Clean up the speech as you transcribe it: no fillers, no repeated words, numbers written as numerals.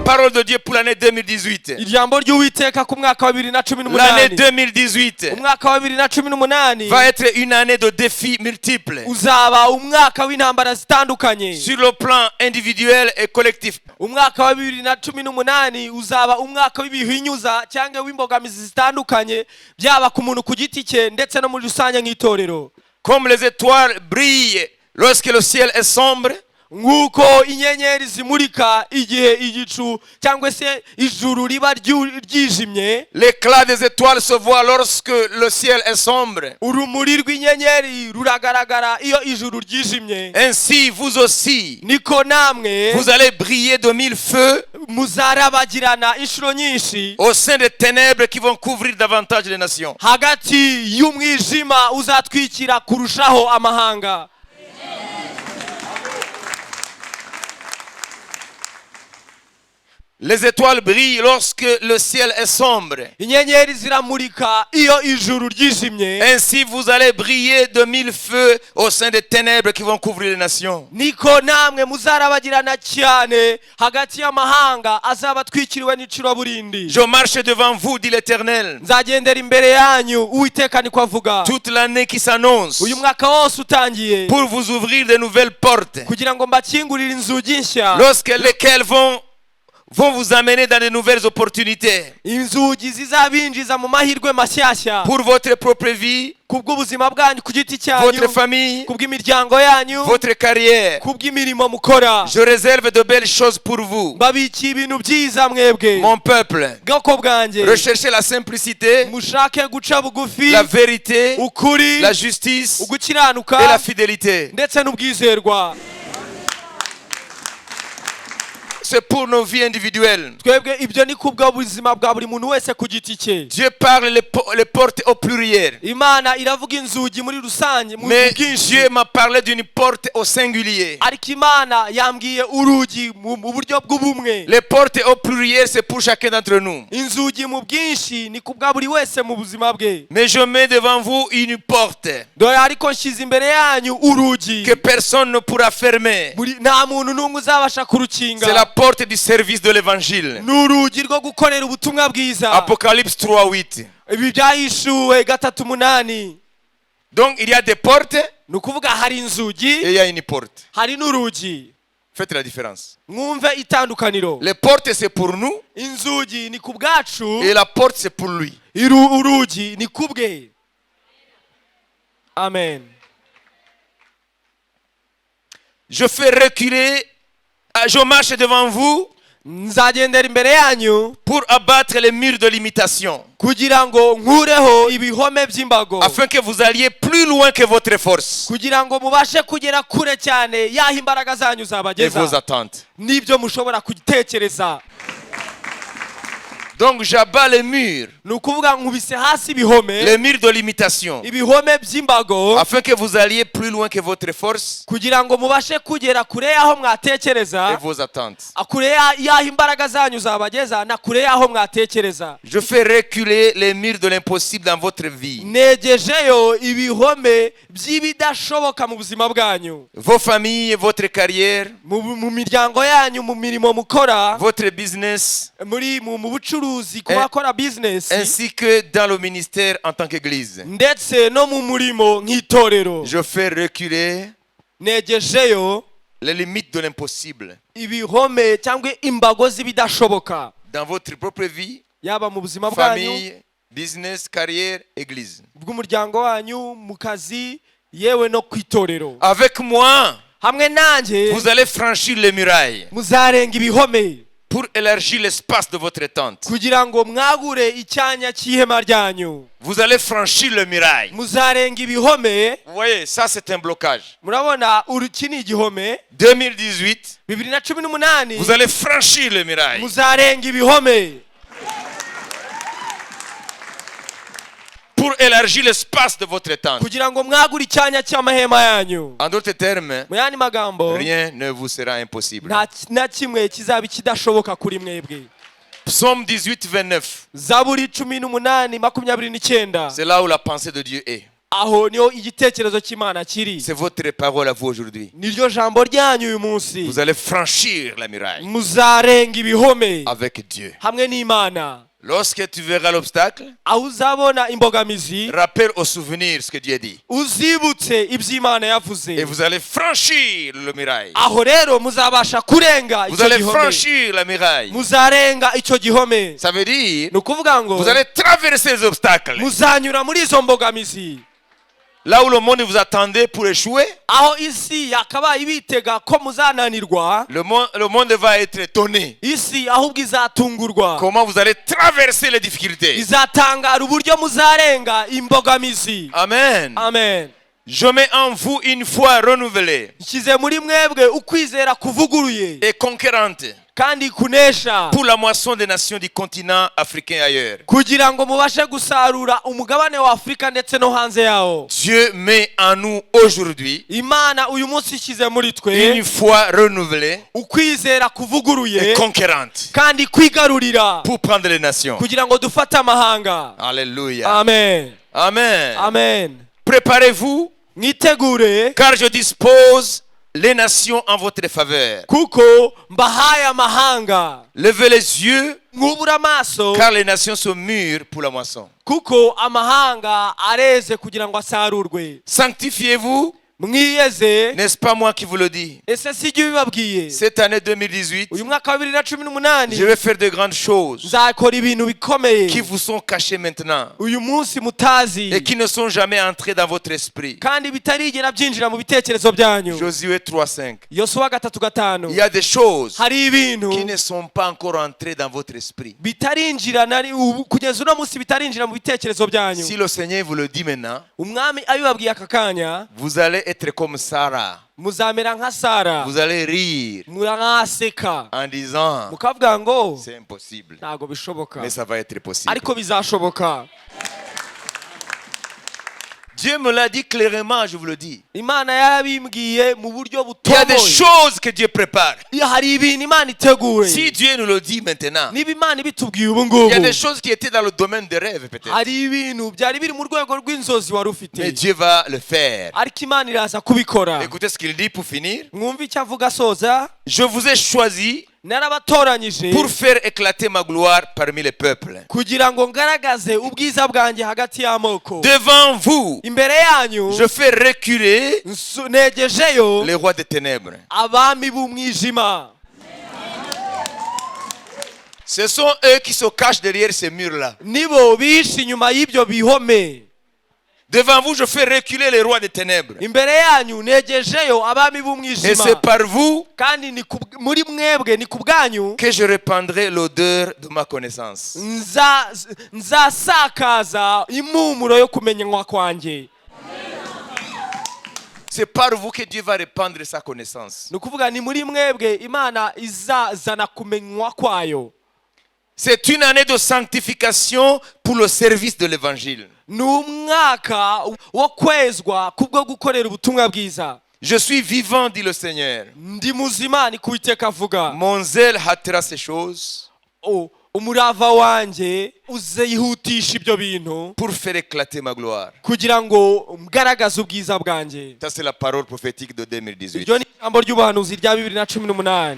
Parole de Dieu pour l'année 2018. Ijambo ry'Uwiteka ku mwaka wa bibiri na cumi L'année n'umunani. 2018 Umwaka wa 2018 va être une année de défis multiples uzaba umwaka w'intambara zitandukanye sur le plan individuel et collectif. Umwaka wa 2018 uzaba umwaka w'ibihinyuza cyangwa w'imbogamizi zitandukanye, byaba ku muntu ku giti cye ndetse no muri rusange nk'itorero. Comme les étoiles brillent lorsque le ciel est sombre, Nk'uko inyenyeri zimurika igihe igicu cyangwa se ijuru riba ryijimye, l'éclat des étoiles se voit lorsque le ciel est sombre. Urumuri rw'inyenyeri ruragaragara iyo ijuru ryijimye. Ainsi, vous aussi, Niko namwe vous allez briller de mille feux muzarabagirana inshuro nyinshi au sein des ténèbres qui vont couvrir davantage les nations. Hagati y'umwijima uzatwikira kurushaho amahanga. Les étoiles brillent lorsque le ciel est sombre. Inyenyeri ziramurika iyo ijuru ryijimye. Ainsi, vous allez briller de mille feux au sein des ténèbres qui vont couvrir les nations. Niko namwe muzarabagirana cyane hagati y'amahanga azaba atwikiriwe n'icuraburindi. Je marche devant vous, dit l'Éternel, Nzagendera imbere yanyu, Uwiteka niko avuga, toute l'année qui s'annonce uyu mwaka wose utangiye pour vous ouvrir de nouvelles portes, kugira ngo mbakingurire inzugi nshya, lorsque lesquelles vont vous amener dans de nouvelles opportunités inzugi zizabinjiza mu mahirwe mashyashya pour votre propre vie, kubw'ubuzima bwanyu ku giti cyanyu, votre famille, kubw'imiryango yanyu, votre carrière. Kubw'imirimo mukora. Je réserve de belles choses pour vous, Mbabikiye ibintu byiza mwebwe, mon peuple. bwoko bwanjye. Recherchez la simplicité, Mushake guca bugufi, la vérité, ukuri, la justice ugukiranuka et la fidélité. Ndetse n'ubwizerwa. C'est pour nos vies individuelles. Twebwe ibyo ni kubwa buzima bwa buri muntu wese ku giti cye. Dieu parle les portes au pluriel. Imana iravuga inzugi muri rusange mu Mais bwinshi. Dieu m'a parlé d'une porte au singulier. Ariko Imana yambwiye urugi mu buryo bw'ubumwe. Les portes au pluriel, c'est pour chacun d'entre nous. Inzugi mu bwinshi ni ku bwa buri wese mu buzima bwe. Mais je mets devant vous une porte Dore ariko nshyize imbere yanyu urugi que personne ne pourra fermer. Nta muntu n'umwe uzabasha kurukinga. C'est la porte du service de l'évangile. Ni urugi rwo gukorera ubutumwa bwiza. Apocalypse 3, 8. Ibi byahishuwe 3:8. Donc il y a des portes Ni ukuvuga hari inzugi et il y a une porte. Hari n'urugi. Faites la différence. Mwumve itandukaniro. Les portes, c'est pour nous Inzugi ni ku bwacu et la porte, c'est pour lui. Urugi ni ku bwe. Amen. Je fais reculer, ah, je marche devant vous Nzagendera imbere yanyu pour abattre les murs de limitation, kugira ngo nkureho ibihome by'imbago, afin que vous alliez plus loin que votre force kugira ngo mubashe kugera kure cyane y'aho imbaraga zanyu et vos zabageza attentes. N'ibyo mushobora gutekereza. Donc j'abats les murs, Ni ukuvuga nkubise hasi ibihome, les murs de limitation, ibihome by'imbago, afin que vous alliez plus loin que votre force kugira ngo mubashe kugera kure y'aho mwatekereza, et vos attentes. Kure y'aho imbaraga zanyu zabageza na kure y'aho mwatekereza. Je fais reculer les murs de l'impossible dans votre vie, Negejeyo ibihome by'ibidashoboka mu buzima bwanyu, vos familles, votre carrière, mu miryango yanyu, mu mirimo mukora, votre business, muri mu bucuruzi ku bakora bizinesi, ainsi que dans le ministère en tant qu'église. Ndetse no mu murimo nk'itorero. Je fais reculer Negejeyo les limites de l'impossible ibihome cyangwa imbago z'ibidashoboka dans votre propre vie, yaba mu buzima bwanyu, famille, business, carrière, église. Bw'umuryango wanyu, mu kazi, yewe no ku itorero. Avec moi, Hamwe nanjye vous allez franchir les murailles muzarenga ibihome pour élargir l'espace de votre tente. Kugira ngo mwagure icyanya cy'ihema ryanyu. Vous allez franchir le muraille. Muzarenga ibihome. Vous voyez, ça c'est un blocage. Murabona uruki ni igihome. 2018, 2018 vous allez franchir le muraille muzarenga ibihome pour élargir l'espace de votre tente. Kugira ngo mwagure icyanya cy'amahema yanyu. En d'autres termes, Mu yandi magambo, rien ne vous sera impossible. Nta na kimwe kizaba ikidashoboka kuri mwebwe. Psaume 18, 29. Zaburi 18:29. C'est là où la pensée de Dieu est. Aho niho igitekerezo cy'Imana kiri. C'est votre parole à vous aujourd'hui. Niryo jambo ryanyu uyu munsi. Vous allez franchir la muraille Muzarenga ibihome avec Dieu. Hamwe n'Imana. Lorsque tu verras l'obstacle, Aho uzabona imbogamizi, rappelle au souvenir ce que Dieu dit. Uzibutse ibyo Imana yavuze. Et vous allez franchir le muraille. Aho rero muzabasha kurenga Vous icyo allez gihome. franchir la muraille. Muzarenga icyo gihome. Ça veut dire, Ni ukuvuga ngo vous allez traverser les obstacles. Muzanyura muri izo mbogamizi. Là où le monde vous attendait pour échouer, Aho isi yakabaye ibitega ko muzananirwa, le monde va être étonné. Isi ahubwo izatungurwa. Comment vous allez traverser les difficultés. Izatangara uburyo muzarenga imbogamizi. Amen. Amen. Je mets en vous une foi renouvelée Nshyize muri mwebwe ukwizera kuvuguruye et conquérante kandi kunesha pour la moisson des nations du continent africain et ailleurs. Kugira ngo mubashe gusarura umugabane wa Afurika ndetse no hanze yawo. Dieu met en nous aujourd'hui Imana uyu munsi ishyize muri twe une foi renouvelée ukwizera kuvuguruye et conquérante kandi kwigarurira pour prendre les nations. Kugira ngo dufate amahanga. Alléluia. Amen. Amen. Amen. Préparez-vous, Mwitegure, car je dispose les nations en votre faveur. Kuko mbahaye amahanga. Levez les yeux, Mwubure amaso, car les nations sont mûres pour la moisson. Kuko amahanga areze kugira ngo asarurwe. Sanctifiez-vous, Mwiyeze. N'est-ce pas moi qui vous le dis? Ese si jye ubibabwiye? Cette année 2018, Uyu mwaka wa 2018, je vais faire de grandes choses nzakora ibintu bikomeye qui vous sont cachées maintenant uyu munsi mutazi et qui ne sont jamais entrées dans votre esprit. Kandi bitarigera byinjira mu bitekerezo byanyu. Josué 3.5. Yosuwa 3:5. Il y a des choses Hari ibintu qui ne sont pas encore entrées dans votre esprit. Bitarinjira nari ubu kugeza uno munsi bitarinjira mu bitekerezo byanyu. Si le Seigneur vous le dit maintenant, Umwami abibabwiye aka kanya, vous allez être comme Sarah. Muzamera nka Sara. Vous allez rire Muraseka en disant, mukavuga ngo c'est impossible. Ntabwo bishoboka. Mais ça va être possible. Ariko bizashoboka. Dieu me l'a dit clairement, je vous le dis. Imana yarabimbwiye mu buryo Il y a des butomoye. Choses que Dieu prépare. Hari ibintu Imana iteguye. Si Dieu nous le dit maintenant, Niba Imana ibitubwiye ubu il y a ngubu, des choses qui étaient dans le domaine des rêves peut-être. Hari ibintu byari biri mu rwego rw'inzozi wari ufite, Mais Dieu va le faire. Ariko Imana iraza kubikora. Écoutez ce qu'il dit pour finir. Mwumve icyo avuga asoza. Je vous ai choisi Narabatoranyije pour faire éclater ma gloire parmi les peuples. Kugira ngo ngaragaze ubwiza bwanjye hagati y'amoko. Devant vous, Imbere yanyu, je fais reculer negejeyo les rois des ténèbres. Abami b'umwijima. Ce sont eux qui se cachent derrière ces murs-là. Nibo bihishe inyuma y'ibyo bihome. Devant vous, je fais reculer les rois des ténèbres. Imbere yanyu negejeyo abami Et b'umwijima. c'est par vous Kandi ni ku- muri mwebwe ni ku bwanyu que je répandrai l'odeur de ma connaissance. Nzasakaza impumuro yo kumenywa kwanjye. C'est par vous que Dieu va répandre sa connaissance. Ni ukuvuga ni muri mwebwe Imana izazana kumenywa kwayo. C'est une année de sanctification pour le service de l'évangile. Ni umwaka wo kwezwa kubwo gukorera ubutumwa bwiza. Je suis vivant, dit le Seigneur. Ndi muzima ni ku Uwiteka avuga. Mon zèle hâtera ces choses O, umurava wanjye uzihutisha ibyo bintu pour faire éclater ma gloire. Kugira ngo ngaragaze ubwiza bwanjye. Ça, c'est la parole prophétique de 2018. Iryo ni ijambo ry'ubuhanuzi rya 2018.